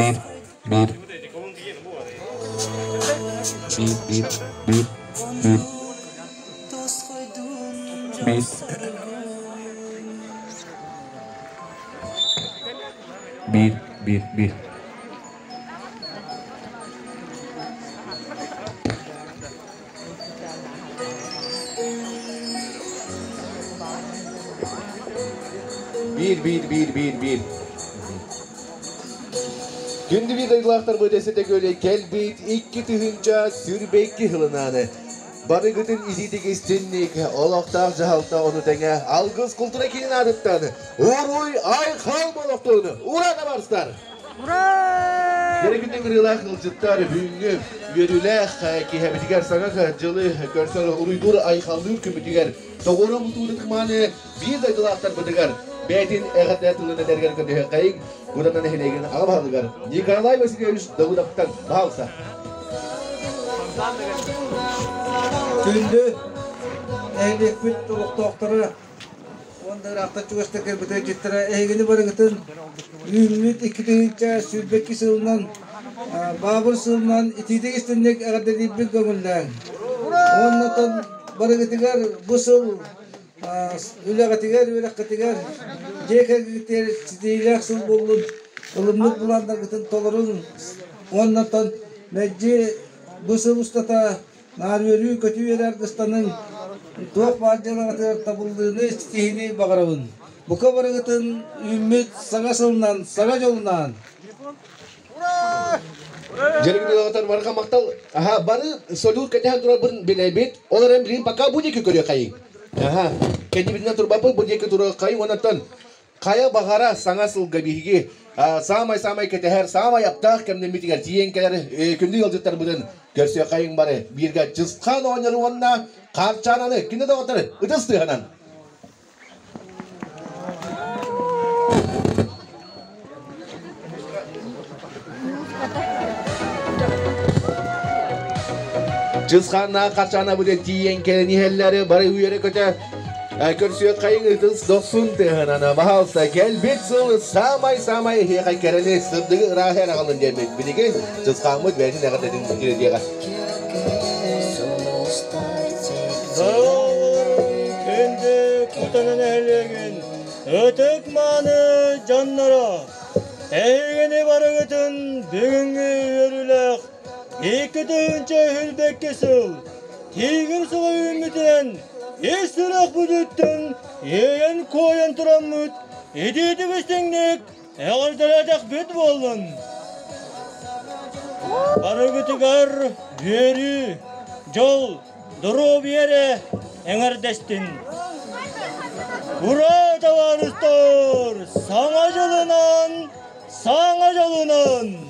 Биир, биир, биир, биир, биир, биир, биир, биир, биир, биир. Биир, биир, биир, биир, биир. Күндү биир дойдулаахтарбыт эсэтэ көлө кэлбит 2022 сылынааны барыгытын итиитик истинник олохтоох дьаһалта ону тэҥэ Алгыс култуура киинин аатыттан уруй айхал болохтун ура табарстар! Дьэрэ күндү ыҥырыылаах ыалдьыттар бүгүҥҥү үөрүүлээх киэһэбитигэр саҥа дьылы көрсөр уруйдуур айхаллыыр күммүтүгэр доҕоро мутууру тыкмааны биир дойдулаахтарбытыгар бэйэтин эҕэрдэ тылын этэригэр көтүһүөххэйиҥ Кутана нэһилиэгин аҕа баһылыгар Николай Васильевич Давыдовтан баһаалыста. Күндү нэһилиэкпит олохтоохторо уонна ыраахтан чугастан кэлбит ыалдьыттара эһигини барыгытын үүммүт 2022 сылынан Баабыр сылынан итиитик истинник эҕэрдэлиирбин көҥүллээҥ. Уонна оттон барыгытыгар бу сыл үлэҕитигэр, үөрэххитигэр, дьиэ кэргэҥҥитигэр ситиһиилээх сыл буоллун, ылыммыт былааннаргытын толорун уонна оттон мэлдьи бу сыл устата Наар үөрүү-көтүү эрэ аргыстаныҥ, туох баар дьыалаҕытыгар табыллыыны, ситиһиини баҕарабын. Бука барыгытын үүммүт саҥа сылынан, саҥа дьолунан! Дьэргилэҕитэр барҕа махтал. Аха, бары салют кэтэһэн турарбын билэбит. Ол эрэн билигин пока бу диэки көрүөххэйиҥ. Аха, кэннибитинэн турбаппыт, бу диэки туруоххайыҥ. Онон хайа баҕара саҥа сылга биһиги саамай-саамай кэтэһэр, саамай аптаах кэмнэммитигэр тиийэн кэлэр күндү ыалдьыттарбытын көрсүөххэйиҥ бары бииргэ Чысхаан оҕонньору уонна Хаарчаананы күндү доҕоттору ытыс тыаһынан. Чысхааннаах Хаарчаана бу тиийэн кэлэн иһэллэри бары үөрэ-көтө Көрсүөххэйиҥ ытыс дохсун тыаһынан баһаалыста кэлбит сыл саамай-саамай эһиэхэ кэрэни сырдыгы ырааһы эрэ аҕалын диэммит билигин Чысхааммыт бэйэтин эҕэрдэтин тириэрдиэҕэ. Күндү Кутана нэһилиэгин ытык-мааны дьонноро, эһигини барыгытын бүгүҥҥү үөрүүлээх 2022 сыл Тигр сыла үүммүтүнэн ис сүрэхпититтэн иэйэн-куойан тураммыт итиитик истиҥник эҕэрдэлээтэхпит буоллун. Барыгытыгар үөрүү, дьол, доруобуйа эрэ эҥэрдэстин. Ура, табаарыстар! Саҥа дьылынан! Саҥа дьолунан!